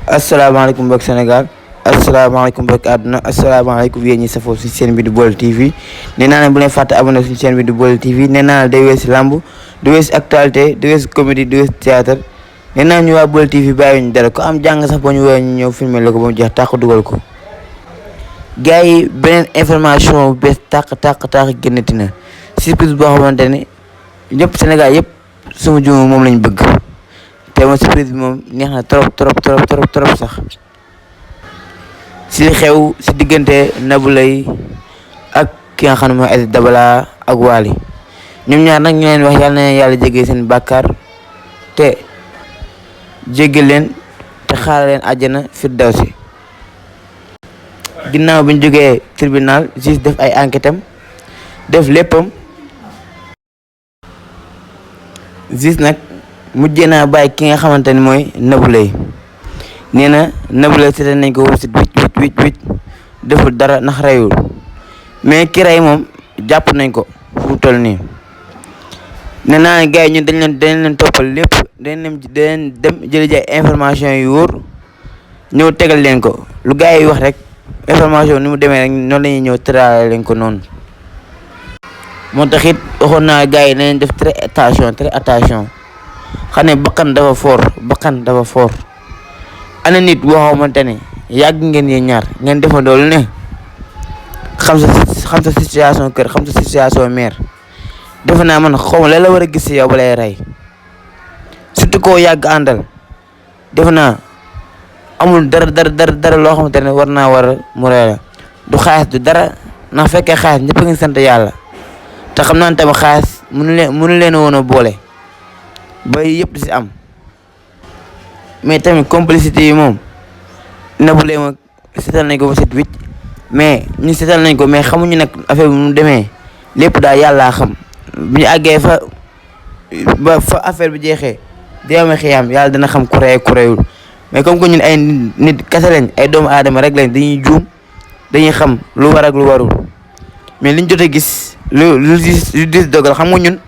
asalaamaaleykum mbokk Sénégal asalaamaaleykum mbokk àdduna asalaamaaleykum yéen ñi safoo si seen bi di Baol TV nee naa ne bu leen fàtte abonné suñu chaîne bi di Baol TV nee naa ne day wees lamb du wees actualité du wees comédie du wees théâtre nee naa ñu waa Baol TV bàyyiwuñu dara ko am jàng sax boo ñu woowee ñu ñëw filmer la ko ba mu jeex tàq dugal ko. gars yi beneen information bu bees tàq génnati na surprise boo xamante ne ñëpp Sénégal yëpp sama juum moom lañ bëgg. te moom surprise bi moom neex na trop sax si li xew si diggante Nabou Leye ak ki nga xam ne mooy Aziz Dabala ak Wally ñoom ñaar nag ñu leen wax yàlla na yàlla jéggal seen bàkkaar te jéggal leen te xaar leen àjjana firdawsi. ginnaaw bi ñu jógee tribunal juge def ay enquête am def léppam juge nag mujjee naa bàyyi ki nga xamante ni mooy Nabou Leye nee na Nabou Leye seetal nañ ko wut wicc deful dara ndax reyul mais ki rey moom jàpp nañ ko fu mu toll nii. nee naa gars yi ñun dañ leen toppal lépp dañ dem jëli ji ay information yu wóor ñëw tegal leen ko lu gars yi wax rek information ni mu demee rek noonu la ñuy ñëw tëraale leen ko noonu. moo tax it waxoon naa gars yi nañ def très attention. xam ne bakkan dafa foor ana nit boo xamante ne yàgg ngeen yéen ñaar ngeen defandoo lu ne xam sa situation kër xam sa situation mère defe naa man xaw ma la war a gis si yow ba lay rey surtout koo yàgg àndal defe naa amul dara loo xamante ne war mu rey la du xaalis du dara ndax fekkee xaalis ñëpp a ngi sant yàlla te xam naa ne tamit xaalis mënu leen woon a boole ba yëpp di si am mais tamit complicité yi moom Nabou Leye moom seetal nañ ko ba set wicc mais ñu seetal nañ ko mais xamuñu nag affaire bi mu demee lépp daal yàllaa xam bu ñu àggee fa affaire bi jeexee déwéme xiyaam yàlla dina xam ku rey ku reyul mais comme que ñun ay nit kese lañ ay doomu aadama rek lañ dañuy juum dañuy xam lu war ak lu warul mais liñ jot a gis lu dis dogal xam nga ñun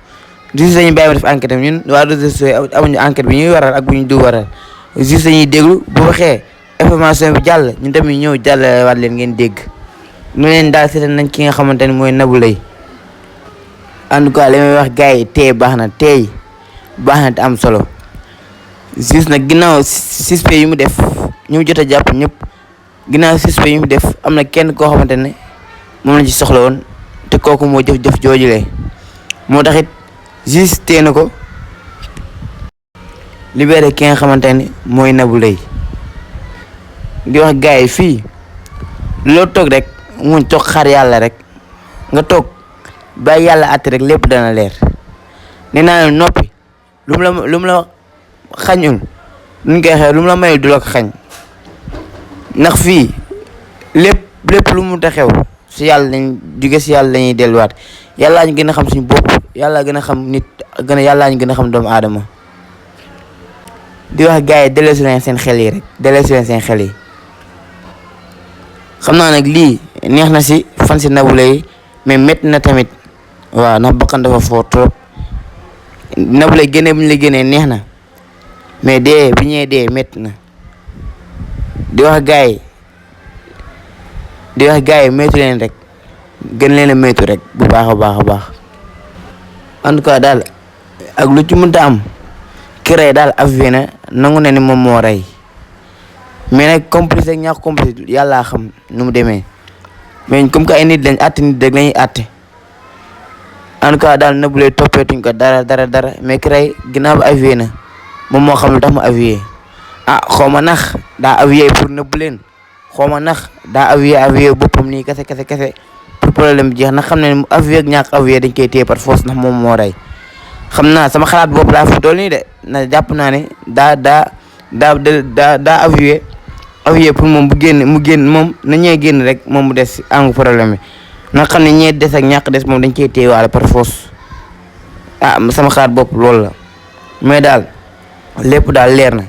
juge dañuy bàyyi ma def enquête am ñun waa réseaux sociaux amuñu enquête bi ñuy waral ak bu ñu du waral juge dañuy déglu bu waxee information bi jàll ñun tamit ñëw jàll waat leen ngeen dégg ñu leen daal seetal nañ ki nga xamante ne mooy Nabou Leye. en tout cas li may wax gars yi tey baax na te am solo juge nag ginnaaw suspect yi mu def ñu jot a jàpp ñëpp ginnaaw suspect yi mu def am na kenn koo xamante ne moom la ci soxla woon te kooku moo jëf joojulee moo taxit juge tee na ko libéré ki nga xamante ne mooy Nabou Leye di wax gars yi fii loo toog rek muñ toog xaar yàlla rek nga toog bàyyi yàlla àtte rek lépp dana leer nee naa noppi lu mu la xañul nuñ koy xew lu mu la mayul du la ko xañ ndax fii lépp lu mu ta xew si yàlla lañ jóge si yàlla lañuy delluwaat yàllaa ñu gën a xam suñu bopp yàlla gën a xam nit yàllaa ñu gën a xam doomu aadama di wax gars yi delloosi leen seen xel yi rek delloosi leen seen xel yi xam naa nag lii neex na si fan si Nabou Leye mais métti na tamit waaw ndax bakkan dafa fort trop Nabou Leye génnee bu ñu la génnee neex na mais dee bi ñëwee dee métti na di wax gars yi métti leen rek gën leen a métti rek bu baax a baax en tout cas daal ak lu ci mënta am ki rey daal avoué na nangu na ni moom moo rey mais nag complice ak ñàkk complice yàllaa xam nu mu demee mais comme que ay nit lañ àtte nit rek lañuy àtte en tout cas daal Nabou Leye toppeetuñ ko dara mais ki rey ginnaaw bi avoué na moom moo xam lu tax mu avoué xaw ma nax daa avoué pour nëbb leen xaw ma nax daa avoué boppam nii kese pour problème bi jeex na xam ne mu avoué ak ñàkk avoué dañ koy téye par force ndax moom moo rey xam naa sama xalaat bopp laa fi toll nii de na jàpp naa ne daa avoué pour moom mu génn moom na ñee génn rek moom mu des si angu problème bi nga xam ne ñee des ak ñàkk des moom dañ koy téyewaale par force sama xalaat bopp loolu la mais daal lépp daal leer na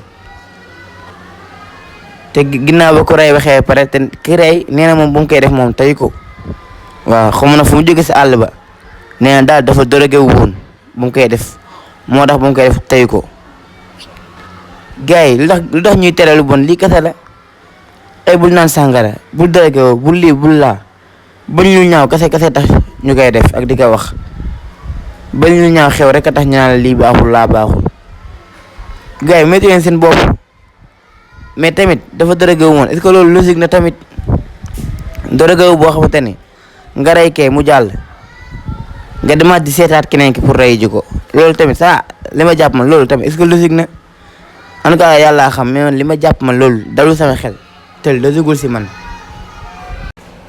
te ginnaaw ba ko rey waxee pare te ki rey nee na moom bu mu koy def moom tey ko waaw xam na fu mu jóge si àll ba nee na daal dafa dorogé woon bu mu koy def moo tax bu mu koy def tey ko gars yi lu tax ñuy tere lu bon lii kese la ay bul naan sàngara bul dërëgoo bul lii bul laa bañ lu ñaaw kese tax ñu koy def ak di ko wax bañ lu ñaaw xew rek a tax ñu naan lii baaxul laa baaxul gars yi métti leen seen bopp mais tamit dafa dërëgoo woon est-ce que loolu logique na tamit dërëgoo boo xamante ni nga rey kee mu jàll nga demaat di seetaat keneen ki pour rey ji ko loolu tamit ça li ma jàpp man loolu tamit est-ce que logique na en tout cas yàlla xam mais man li ma jàpp man loolu dalul sama xel te logiqueul si man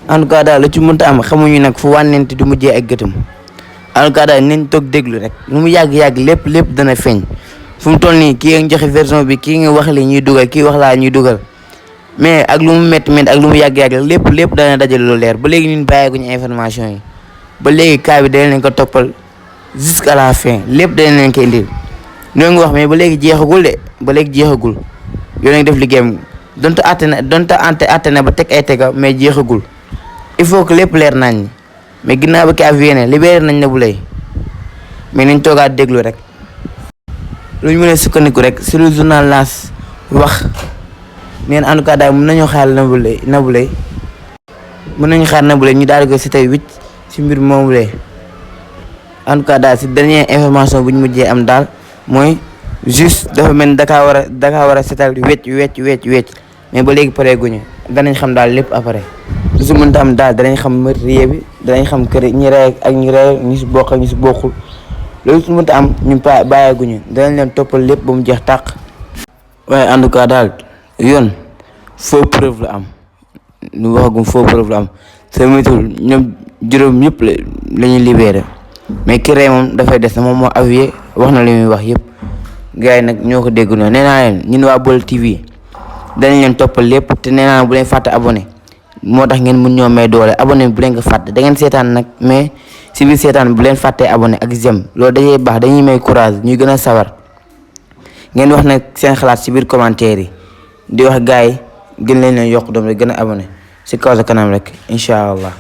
en tout cas daal lu ci mënta am xamuñu nag fu wànnenti du mujjee ak gëtam en tout cas daal nañ toog déglu rek lu mu yàgg-yàgg lépp dana feeñ fu mu toll nii kii nga joxe version bi kii nga wax li ñuy dugal kii wax laa ñuy dugal mais ak lu mu métti ak lu mu yàgg-yàgg lépp dana dajale lu leer ba léegi ñun bàyyeeguñu information yi ba léegi cas bi danañ leen ko toppal jusqu'à la fin lépp danañ leen ko indil ñoo ngi wax mais ba léegi jeexagul de ba léegi jeexagul yow ngi def liggéeyam donte àtte na ba teg ay tega mais jeexagul il faut que lépp leer nañ mais ginnaaw ba ki aviene libéré nañ Nabou Leye mais nañ toogaat déglu rek lu ñu mën a sukkandiku rek si lu journal L'As wax neen en tout cas daal mën nañoo xaar Nabou Leye ñu daal di ko si tey wicc si mbir moomu lee en tout cas daal si dernière information bu ñu mujjee am daal mooy juste dafa mel ni dakaa war a setal wecc mais ba léegi pare guñu danañ xam daal lépp après lu si mënta am daal danañ xam meurtrier bi danañ xam kër ñi rey ak ñi rey ñu si bokk ak ñu si bokkul loolu su mënta am ñu bàyyeeguñu danañ leen toppal lépp ba mu jeex tàq waaye en tout cas daal yoon faux preuve la am ñu waxagum faux preuve la am soo moytuwul ñoom juróom yëpp la ñuy libéré mais ki rey moom dafay des na moom moo avoué wax na li muy wax yëpp gars yi nag ñoo ko dégg noonu nee naa leen ñun waa Baol TV danañ leen toppal lépp te nee naa bu leen fàtte abonné moo tax ngeen mun ñoo may doole abonné bu leen ko fàtte da ngeen seetaan nag mais si biir seetaan bu leen fàttee abonné ak j'aime loolu dajee baax dañuy may courage ñuy gën a sawar ngeen wax nag seen xalaat si biir commentaire yi di wax gars yi gën leen yokk doom rek gën a abonné si kaw sa kanam rek incha allah.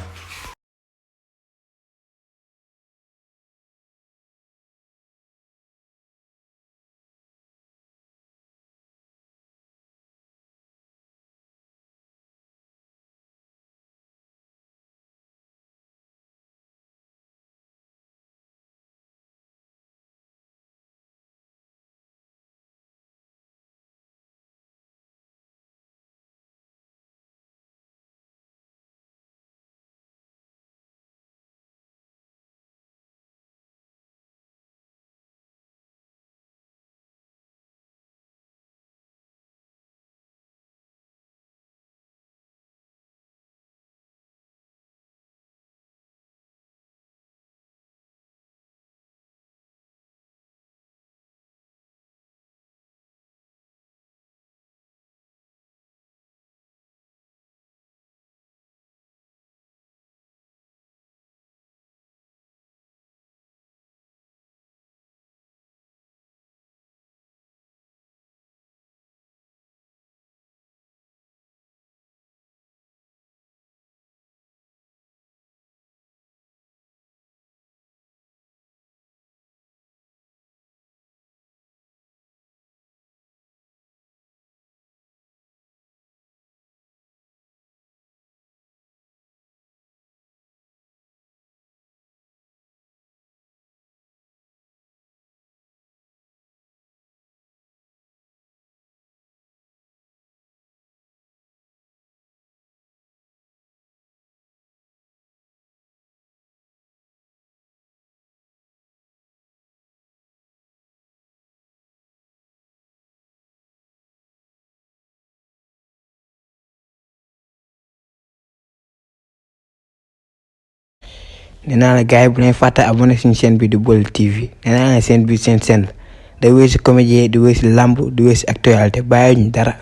nee naa la gars yi bu leen fàtte abonné suñu chaîne bi di Baol TV nee naa la seen bi seen chaîne day wéy si comédie di wéy si lamb di wéy si actualité bàyyi ñu dara.